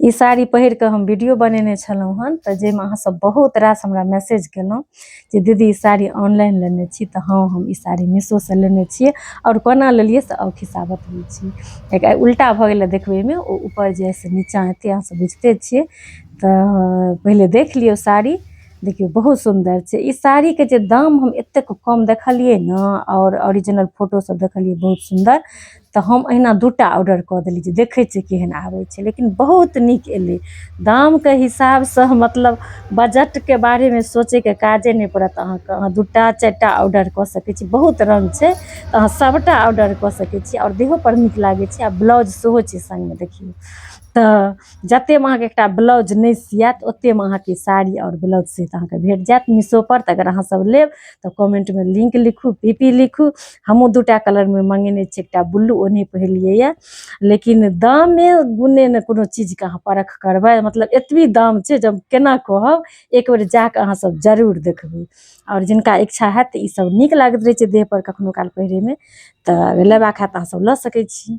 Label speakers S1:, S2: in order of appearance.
S1: ई साड़ी पहिर कऽ हम वीडियो बनेने छलहुँ हन, तऽ जाहिमे अहाँ सब बहुत रास हमरा मैसेज केलहुँ जे दीदी ई साड़ी ऑनलाइन लेने छी। तऽ हँ, हम ई साड़ी मीशोसँ लेने छियै आओर कोना लेलियै से आउ खिस्सा बतबै छी। एक आइ उल्टा भऽ गेलै देखबैमे, ओ ऊपर जे से नीचाँ एतै, अहाँ सब बुझिते छियै। तऽ पहिले देख लियौ साड़ी, देखियौ बहुत सुन्दर छै। ई साड़ीके जे दाम हम एतेक कम देखलियै ने आओर ओरिजिनल फोटो सब देखलियै बहुत सुन्दर, तऽ हम अहिना दूटा ऑर्डर कऽ देलियै जे देखै छियै केहन आबै छै, लेकिन बहुत नीक एलै। दामके हिसाबसँ मतलब बजटके बारेमे सोचैके काजे नहि पड़त अहाँके। अहाँ दूटा चारिटा ऑर्डर कऽ सकै छी, बहुत रङ्ग छै, तऽ अहाँ सभटा ऑर्डर कऽ सकै छी आओर देहोपर नीक लागै छै आ ब्लाउज सेहो छै सङ्गमे। देखियौ तऽ जतेकमे अहाँके एकटा ब्लाउज नहि सियात ओतेकमे अहाँके साड़ी आओर ब्लाउज सहित अहाँके भेट जायत मीशोपर। तऽ अगर अहाँसभ लेब तऽ कमेंटमे लिंक लिखू, पी पी लिखू। हमहूँ दूटा कलरमे मङ्गेने छी, एकटा ब्लू ओ नहि पहिरलियैए, लेकिन दामे गुणे ने कोनो चीजके अहाँ परख करबै, मतलब एतबी दाम छै जे हम केना कहब। एक बेर जाकऽ अहाँसभ जरूर देखबै आओर जिनका इच्छा हैत, ई सब नीक लागैत रहै छै देहपर कखनो काल पहिरैमे, तऽ लेबाक हैत तऽ अहाँसभ लऽ सकै छी।